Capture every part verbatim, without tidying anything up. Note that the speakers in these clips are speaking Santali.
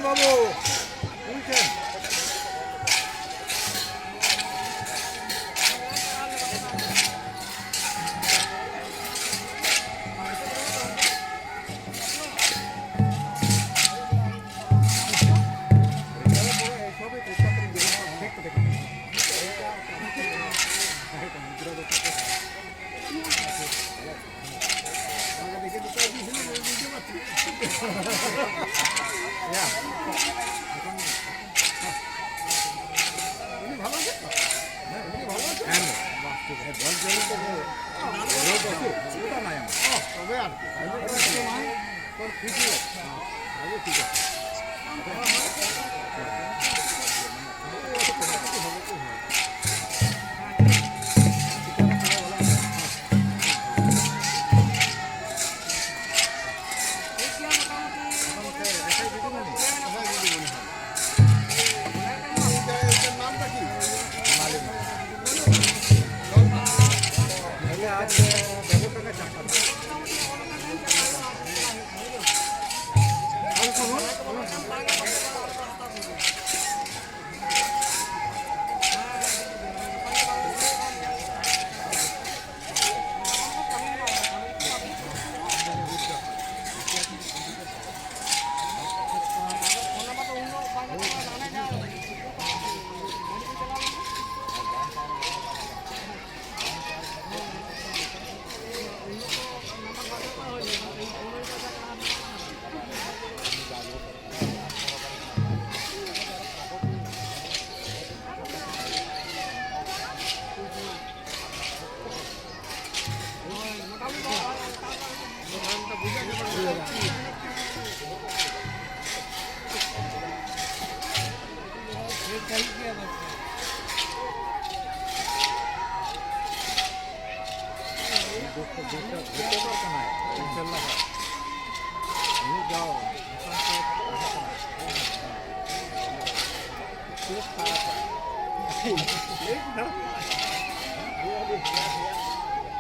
ᱵᱟᱹᱵᱩ, ᱩᱱᱤ ᱴᱷᱮᱱ᱾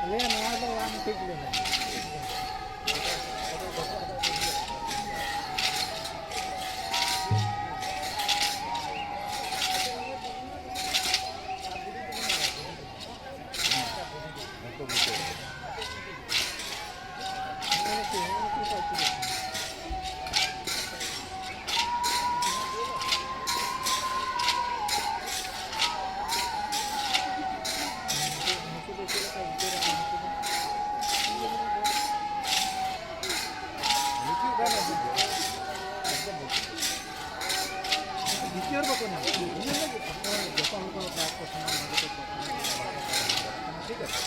ᱟᱞᱮᱭᱟᱜ ᱱᱚᱣᱟ ᱫᱚ ᱵᱟᱝ ᱴᱷᱤᱠ ᱞᱮᱱᱟ᱾ ᱵᱤᱪᱟᱹᱨ ᱵᱟᱠᱚ ᱧᱟᱢᱟ᱾ ᱤᱱᱟᱹ ᱞᱟᱹᱜᱤᱫ ᱟᱠᱚ ᱡᱚᱛᱚ ᱦᱚᱲ ᱠᱚ ᱵᱟᱠᱚ ᱥᱚᱢᱟᱱ ᱵᱷᱟᱜᱮ ᱠᱚ ᱯᱟᱲᱦᱟᱣ ᱫᱟᱲᱮᱭᱟᱜ ᱠᱟᱱᱟ᱾ ᱴᱷᱤᱠ ᱟᱪᱷᱮ?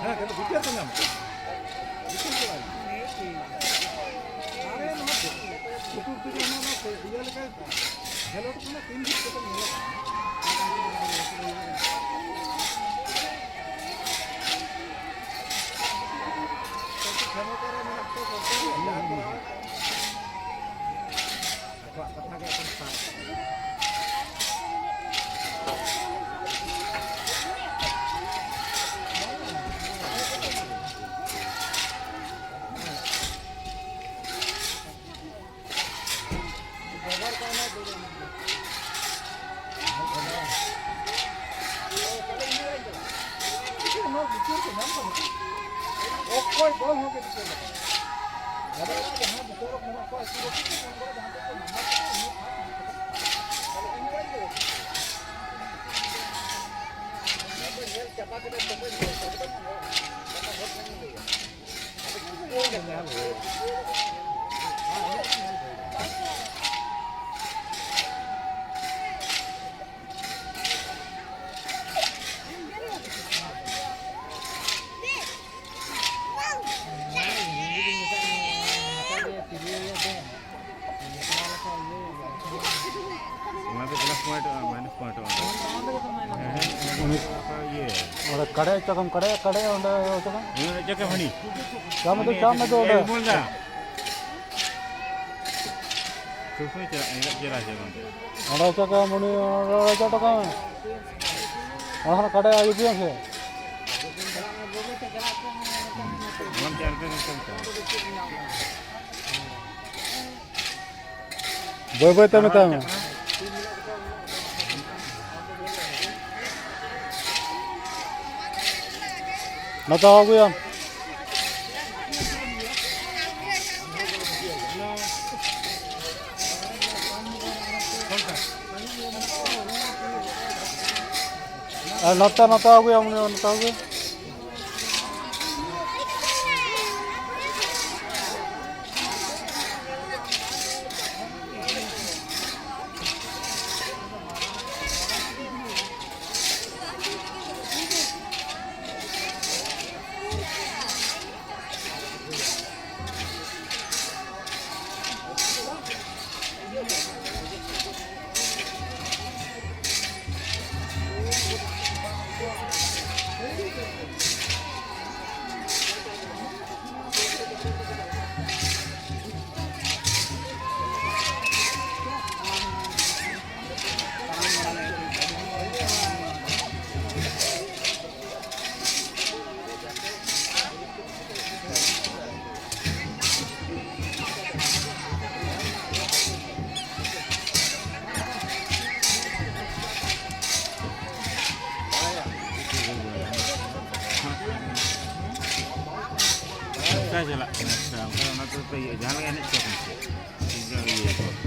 ᱦᱮᱸ, ᱠᱤᱱᱛᱩ ᱵᱤᱪᱟᱹᱨ ᱠᱚ ᱧᱟᱢ ᱠᱚᱣᱟ᱾ ᱵᱤᱪᱟᱹᱨ ᱠᱚ ᱵᱟᱭ ᱧᱟᱢ᱾ ᱟᱨᱮ ᱱᱚᱣᱟ ᱠᱩᱴᱩᱨ ᱛᱮᱜᱮ ᱱᱚᱣᱟ ᱤᱭᱟᱹ ᱞᱮᱠᱟ ᱠᱷᱮᱞᱳᱰ ᱠᱟᱱᱟ, ᱛᱤᱱ ᱫᱤᱱ ᱠᱟᱛᱮ ᱧᱮᱞᱚᱜ ᱠᱟᱱᱟ᱾ ᱠᱷᱮᱢᱚᱛᱟ ᱨᱮ ᱢᱮᱱᱟᱜ ᱠᱚᱣᱟ ᱥᱚᱨᱠᱟᱨ ᱨᱮ, ᱡᱟᱦᱟᱸ ᱠᱚ ᱨᱚᱲ ᱟᱠᱚᱣᱟᱜ ᱠᱟᱛᱷᱟ ᱜᱮ ᱮᱠᱷᱚᱱ ᱥᱟᱵ᱾ ᱚᱠᱚᱭ ᱫᱚᱞ ᱦᱚᱸ ᱵᱟᱠᱚ ᱵᱤᱪᱟᱹᱨ ᱞᱮᱠᱟ᱾ ᱟᱫᱚ ᱡᱟᱦᱟᱸ ᱵᱤᱪᱟᱹᱨᱚᱠ ᱢᱮᱱᱟᱜ ᱠᱚᱣᱟ, ᱟᱹᱛᱩ ᱨᱮ ᱡᱟᱦᱟᱸ ᱛᱮᱠᱚ ᱱᱟᱢᱵᱟᱨ ᱛᱮᱠᱚ ᱩᱱᱟᱹᱜ ᱠᱷᱟᱱ ᱛᱟᱦᱞᱮ ᱤᱧ ᱵᱟᱹᱧ ᱞᱟᱹᱭᱟ᱾ ᱚᱱᱟ ᱫᱚ ᱧᱮᱞ ᱪᱟᱵᱟ ᱠᱮᱫᱟ ᱛᱚᱵᱮ ᱧᱮᱞ ᱪᱟᱵᱟ ᱠᱮᱫᱟ᱾ ᱚᱱᱟ ᱫᱚ ᱯᱞᱟᱥ ᱯᱚᱭᱮᱱᱴᱚᱜᱼᱟ, ᱢᱟᱭᱱᱟᱥ ᱯᱚᱭᱮᱱᱴᱚᱜᱼᱟ᱾ ᱦᱮᱸ, ᱦᱮᱸ, ᱚᱱᱟ ᱫᱚ ᱤᱭᱟᱹ᱾ ᱚᱸᱰᱮ ᱠᱟᱲᱮ ᱦᱚᱪᱚ ᱠᱟᱢ, ᱠᱟᱲᱮ, ᱠᱟᱲᱮ ᱚᱸᱰᱮ ᱦᱚᱪᱚ ᱠᱟᱢ᱾ ᱦᱮᱸ, ᱚᱸᱰᱮ ᱪᱮᱫ ᱠᱟᱢ ᱦᱟᱹᱱᱤ? ᱪᱟᱢ ᱫᱚ, ᱪᱟᱢ ᱫᱚ ᱚᱸᱰᱮ᱾ ᱵᱚᱞ ᱫᱟ᱾ ᱥᱚᱵ ᱥᱚᱢᱚᱭ ᱪᱟᱞᱟᱜ, ᱪᱟᱞᱟᱜ ᱦᱚᱪᱚ ᱠᱟᱢ᱾ ᱚᱸᱰᱮ ᱦᱚᱪᱚ ᱠᱟᱢ, ᱩᱱᱤ ᱚᱸᱰᱮ ᱦᱚᱪᱚ ᱦᱚᱴᱚ ᱠᱟᱢ᱾ ᱚᱸᱰᱮ ᱠᱷᱚᱱ ᱠᱟᱲᱮ ᱟᱹᱜᱩᱭ ᱯᱮ ᱥᱮ᱾ ᱵᱟᱹᱭ ᱵᱟᱹᱭ ᱛᱮ ᱢᱮᱛᱟᱭ ᱢᱮ᱾ ᱱᱚᱛᱮ ᱦᱚᱸ ᱟᱹᱜᱩᱭᱟᱢ᱾ ᱟᱨ ᱱᱚᱛᱮ, ᱱᱚᱛᱮ ᱟᱹᱜᱩᱭᱟ, ᱩᱱᱤ ᱱᱚᱛᱮ ᱟᱹᱜᱩᱭᱟ᱾ ᱚᱱᱠᱟ ᱪᱟᱞᱟᱜ ᱠᱟᱱᱟ, ᱟᱪᱪᱷᱟ, ᱚᱱᱠᱟ ᱚᱱᱟ ᱛᱮ ᱯᱮ ᱤᱭᱟᱹ, ᱡᱟᱦᱟᱸ ᱞᱮᱠᱟ ᱮᱱᱮᱡ ᱠᱚ ᱴᱷᱤᱠ ᱜᱮᱭᱟ, ᱤᱭᱟᱹ ᱠᱚ᱾